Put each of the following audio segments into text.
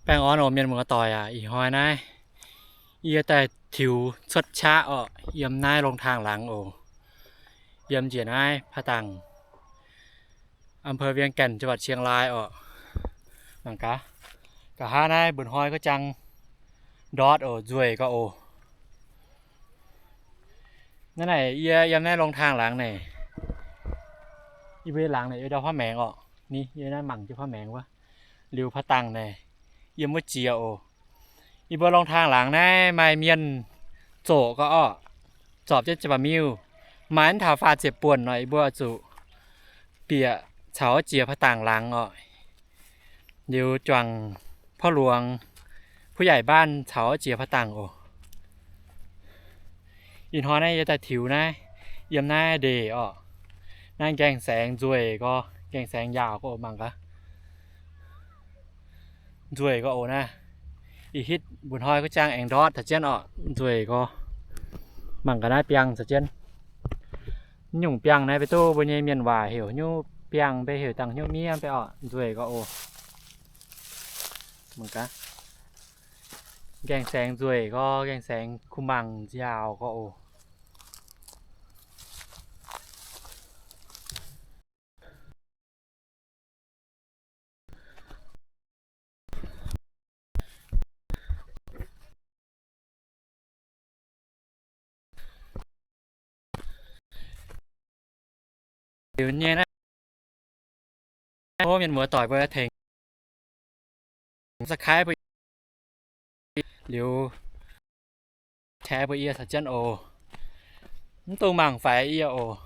Baengh orn oc mienh muoz doic aac, ih hnoi naaiv yie daaih tiux cuotv qaqv orqc, yiem naaiv longh taangh laangz oc, yiem njiec naaiv ผาตั้ง อำเภอเวียงแก่น จังหวัดเชียงราย orqc. Mangc gaax, nqa'haav naaiv mba'hnoi gorqv jang ndortv oc, nzueic gorqv oc. Naaiv naaic yie yiem naaiv longh taangh laangz naaic, yie mbuo laangz naaic yie ndau ผาตั้ง orqc. Ni yie naaiv mangc jienv ผาตั้ง wuov, liuz ผาตั้ง naaic, yiem wuov jiex oc. Yie mbuo longh taangh laangz naaiv maaih mienh zoqc gorqv orqc, zorpc jienv jaa-baa-miuh, maaih mv taux faah ziepc buonc nor, yie mbuo zuqc bieqc caux jiex ผาตั้ง laangz orqc. Liuz juangc พ่อหลวง ผู้ใหญ่บ้าน caux jiex ผาตั้ง oc. Ih hnoi naaiv yie daaih tiux naaiv, yiem naaiv ndeic orqc. Naaiv nqaengh saengx nzueic gorqv, nqaengh saengx yaauc gorqv oc. Mangc gaax, nzueic gorqv oc naaiv. Ih hitv mba'hnoi gorqv jang aengx ndortv taux jienv orqc, nzueic gorqv. Mangc gaax naaiv biangh taux jienv. Nyungc biangh naaiv maiv duqv mbuo nyei mienh waac heuc hnyouv biangh, mbuo heuc dangh hnyouv miev mv bei orqc, nzueic gorqv oc. Mangc gaax, nqaengh saengx nzueic gorqv, nqaengh saengx kuh mangc nziaauc gorqv oc. Liuz nyei naaiv, mienh muoz doic mbuo tengx subscribe mbuo, liuz share mbuo yie caux jienv oc. Mv dungx mangc faix yie oc.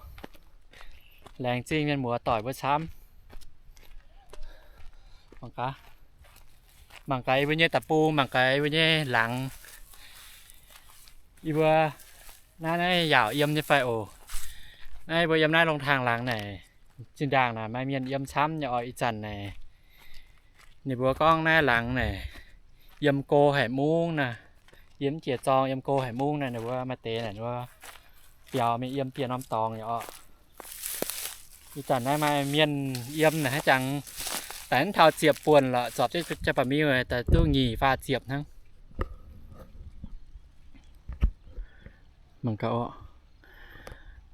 Laengz zingh mienh muoz doic mbuo camv. Mangc gaax, mangc gaax yie mbuo nyei deic-bung, mangc gaax yie mbuo nyei laangz. Yie mbuo naaiv, naaiv yaauc yiem nyei fai oc. Naaiv yie mbuo yiem naaiv longh taangh laangz naaic, zinh ndaangc naaic maaih mienh yiem camv nyei oc. Ih zanc naaic ninh mbuo gorngv naaiv laangz naaic yiem go haic mungv naaic, yiem jiex zorng yiem go haic mungv naaic, ninh mbuo maaih deix naaic ninh mbuo biaux mingh yiem dieh norm dorngx nyei oc. Ih zanc naaiv maaih mienh yiem naaic haaix jangx, daaih mv taux ziepc buonc lorqc, zorpc jienv jaa-baa-miuh daaih duqv nyic faah ziepc hnangv. Mangc gaax orqc.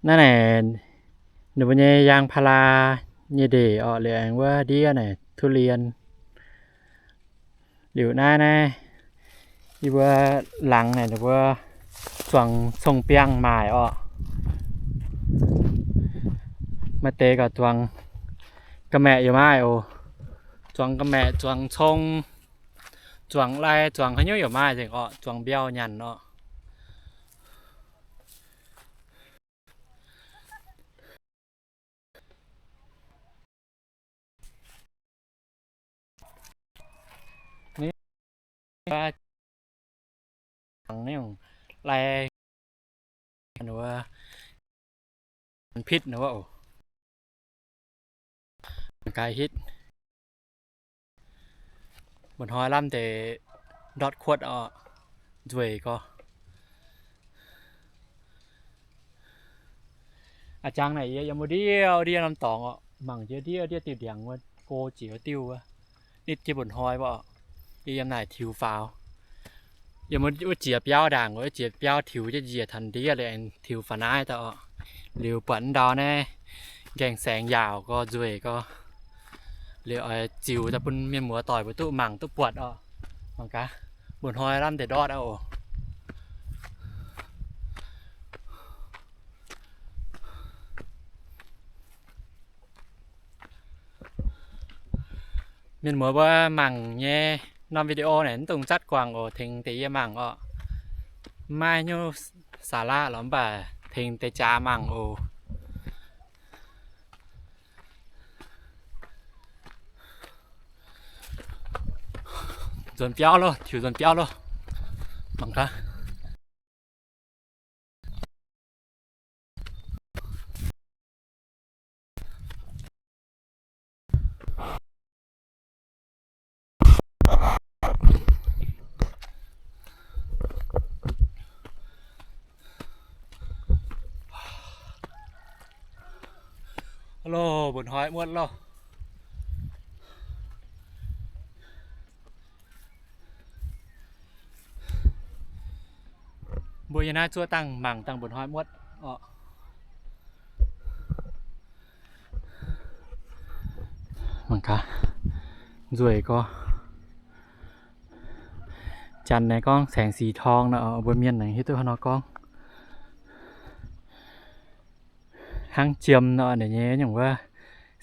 Naaiv naaic ninh mbuo nyei ยางพารา nyei ndeic orqc, liuz aengx wuov ndiev naaic ทุเรียน. Liuz naaiv naaiv yie mbuo laangz naaic ninh mbuo zuangx cong-biangh maaic orqc. Maaih deix gauh zuangx ga'maeqc yaac maaih oc. Zuangx ga'maeqc, zuangx cong, zuangx lai, zuangx haaix nyungc yaac maaih nzengc orqc, zuangx mbiauh nyanc orqc. Ni, zuangx nyungc lai, pitv wuov oc. Gaax hitv. Mba'hnoi lamh deix ndortv kuotv orqc, nzueic gorx. A'jangv naaic yie yiem wuov ndiev ndiev norm dorngx orqc, mangc jienv ndiev ndiev diuh ndiangx wuov, go jiex wuov diuh wuov, nitv jienv mba'hnoi wuov orqc. Yie yiem naaic tiux faaux. Yiem wuov jiex biauv ndaangc, wuov jiex biauv tiux jienv njiec taux ndiev liuz aengx tiux faaux naaiv daaih orqc. Liuz buatc ndau naaiv nqaengh saengx yaauc gorx, nzueic gorx. Liuz oix ziux daaih bun mienh muoz doic mbuo duqv mangc duqv buatc orqc. Mangc gaax, mba'hnoi lamh deix ndortv aqv oc. Mienh muoz mbuo mangc nyei norm video naaic mv dungx zatv guangc oc, tengx deix yie mangc orqc. Maiv nyungc สาระ lorqc, mv baac tengx deix jaax mangc oc. Nzuonx biauv loh, tiux nzuonx biauv loh. Mangc gaax. Alo, mba'hnoi muotv loh. Mbuo yie naaiv zuov dangh mangc dangh mba'hnoi muotv orqc. Mangc gaax, nzueic gorx. Janx naaiv gorngv แสงสีทอง nor, mbuo mienh naaic hiuv duqv haaix nor gorngv. Hnangv jiem nor, ninh nyei nyungc wuov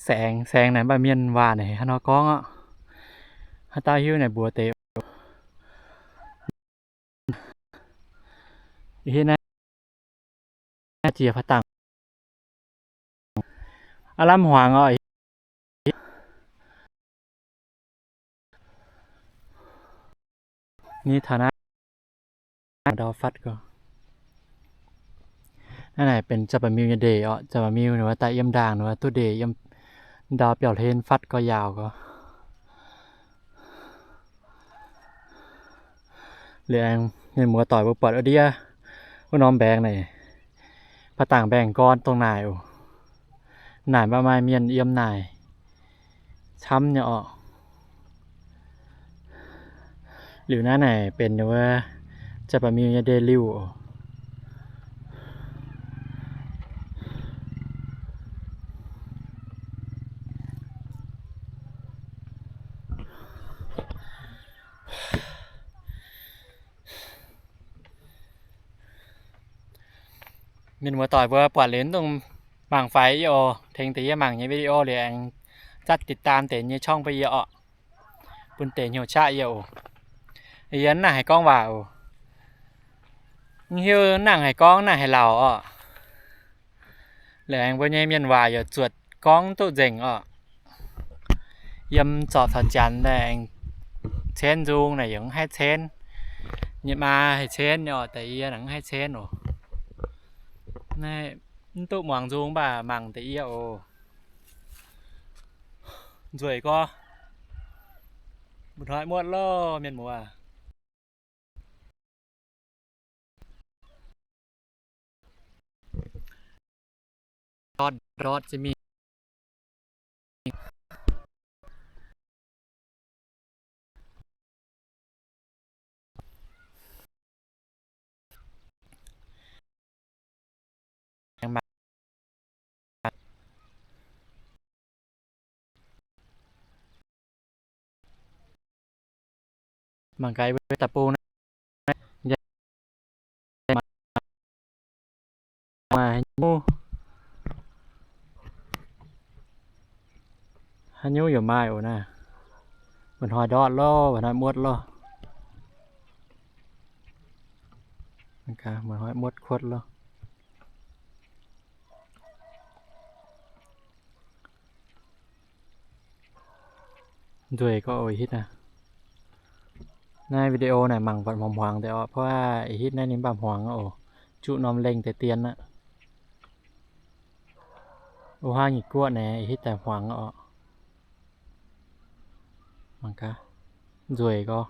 แสง, แสง naaic mv baac mienh waac naaic haaix nor gorngv orqc. Haaix dauh hiuv naaic mbuox deix. Ih hitv naaiv jiex ผาตั้ง aav lamh hmuangx orqc. Ni taux naaiv ndau fatv gorx. Naaiv naaic benx จับปะมิว nyei ndeic orqc. จับปะมิว ninh mbuo daaih yiem ndaangc ninh mbuo duqv ndeic yiem ndau biauv-hlen fatv gorx yaauc gorx. Liuz aengx mienh muoz doic mbuo buatc wuov ndiev wuov norm mbaengx naaic, ผาตั้ง mbaengx-gorn dongh naaic oc. Naaic mv baac maaih mienh yiem naaic camv nyei orqc. Liuz naaiv naaic benx wuov จับปะมิว nyei ndeic-liuh oc. Mienh muoz doic mbuo buatc liuz dongh mangc faix yie oc. Tengx deix yie mangc nyei video liuz aengx zatv ติดตาม deix nyei ช่อง bun yie orqc, bun deix hnyouv qaqv yie oc. Yie mv nangc haaix gorngv waac oc. Mv hiuv nangc haaix gorngv nangc haaix lauc orqc. Liuz aengx mbuo nyei mienh waac yaac zuotc gorngv duqv nzengc orqc. Yiem zorc taux janx daaih aengx cenv nzung naaic yaac mv haih cenv. Nyei maa haih cenv nyei orqc, daaih yie naaic mv haih cenv oc. Naaiv mv duqv muangx nzung mv baac mangc deix yie oc. Nzueic gorx. Mba'hnoi muotv loh mienh muoz. Ndortv ndortv se mingh. Mangc gaax wuov da'bung naaiv, maaih haaix nyungc, haaix nyungc yaac maaih oc naaiv. Mba'hnoi ndortv loh, mba'hnoi muotv loh. Mangc gaax, mba'hnoi muotv kuotv loh. Nzueic gorx oc, ih hitv naaiv. Naaiv video naaic mangc buatc hmuangx hmuangx deix orqc, เพราะว่า ih hitv naaiv ninh mv baac hmuangx oc. Juqv norm lengh deix dien aqv. Wuov huaang nyic guoqv naaic ih hitv daaih hmuangx orqc. Mangc gaax, nzueic gorx.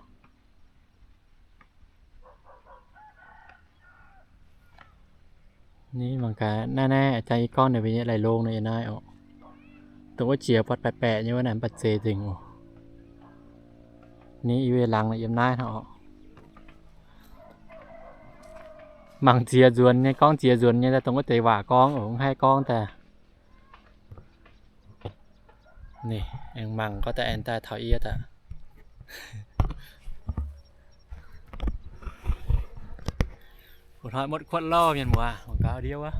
Ni mangc gaax naaiv, naaiv a'jang yie gorngv ninh mbuo nyei lai-longh naaiv yiem naaiv oc. Dongh wuov jiex buatc baeqc baeqc nyei wuov naaiv mv baac zeiz nzengc oc. Ni yie laangz naaic yiem naaiv hnangv oc. Mangc ziex nzuonx nyei, gorngv ziex nzuonx nyei daaih dongh wuov deix waac gorngv oc, mv haih gorngv daaih. Ninh aengx mangc gorngv daaih aengx daaih taux yie daaih. Mba'hnoi muotv kuotv loh mienh muoz, mangc gaax ndiev wuov.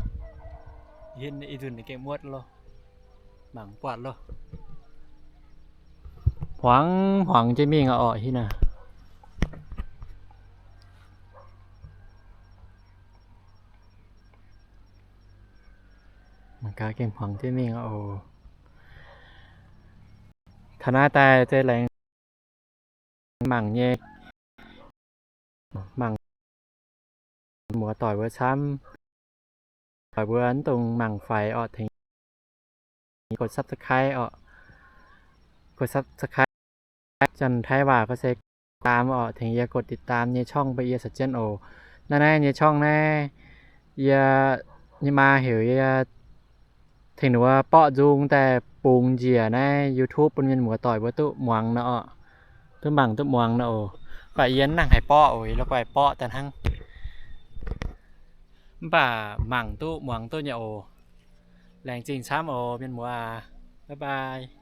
Hitv ih nzunc ninh gengh muotv loh. Mangc buatc loh. Hmuangx hmuangx jienv mingh aqv orqc, hitv naaiv. Mangc gaax gengh hmuangx jienv mingh aqv oc. Taux naaiv daaih se laengz mangc nyei, mangc muoz-doic mbuo camv. Doic mbuo mv dungx mangc faix orqc, tengx กด subscribe orqc, กด subscribe. Janx-Taiv waac gorngv se ติดตาม orqc, tengx yie กด ติดตาม nyei ช่อง bun yie caux jienv oc. Naaiv naaiv nyei ช่อง naaiv, yie nyei maa heuc yie tengx ninh mbuo borqv nzung daaih bungx njiec naaiv YouTube bun mienh muoz-doic mbuo duqv muangx nor orqc, duqv mangc duqv muangx nor oc. Mv baac yie mv nangc haaix borqv oc, yie la'guaih borqv daaih hnangv. Mv baac mangc duqv muangx duqv nyei oc. Laengz zingh camv oc mienh muoz aac. Bye bye.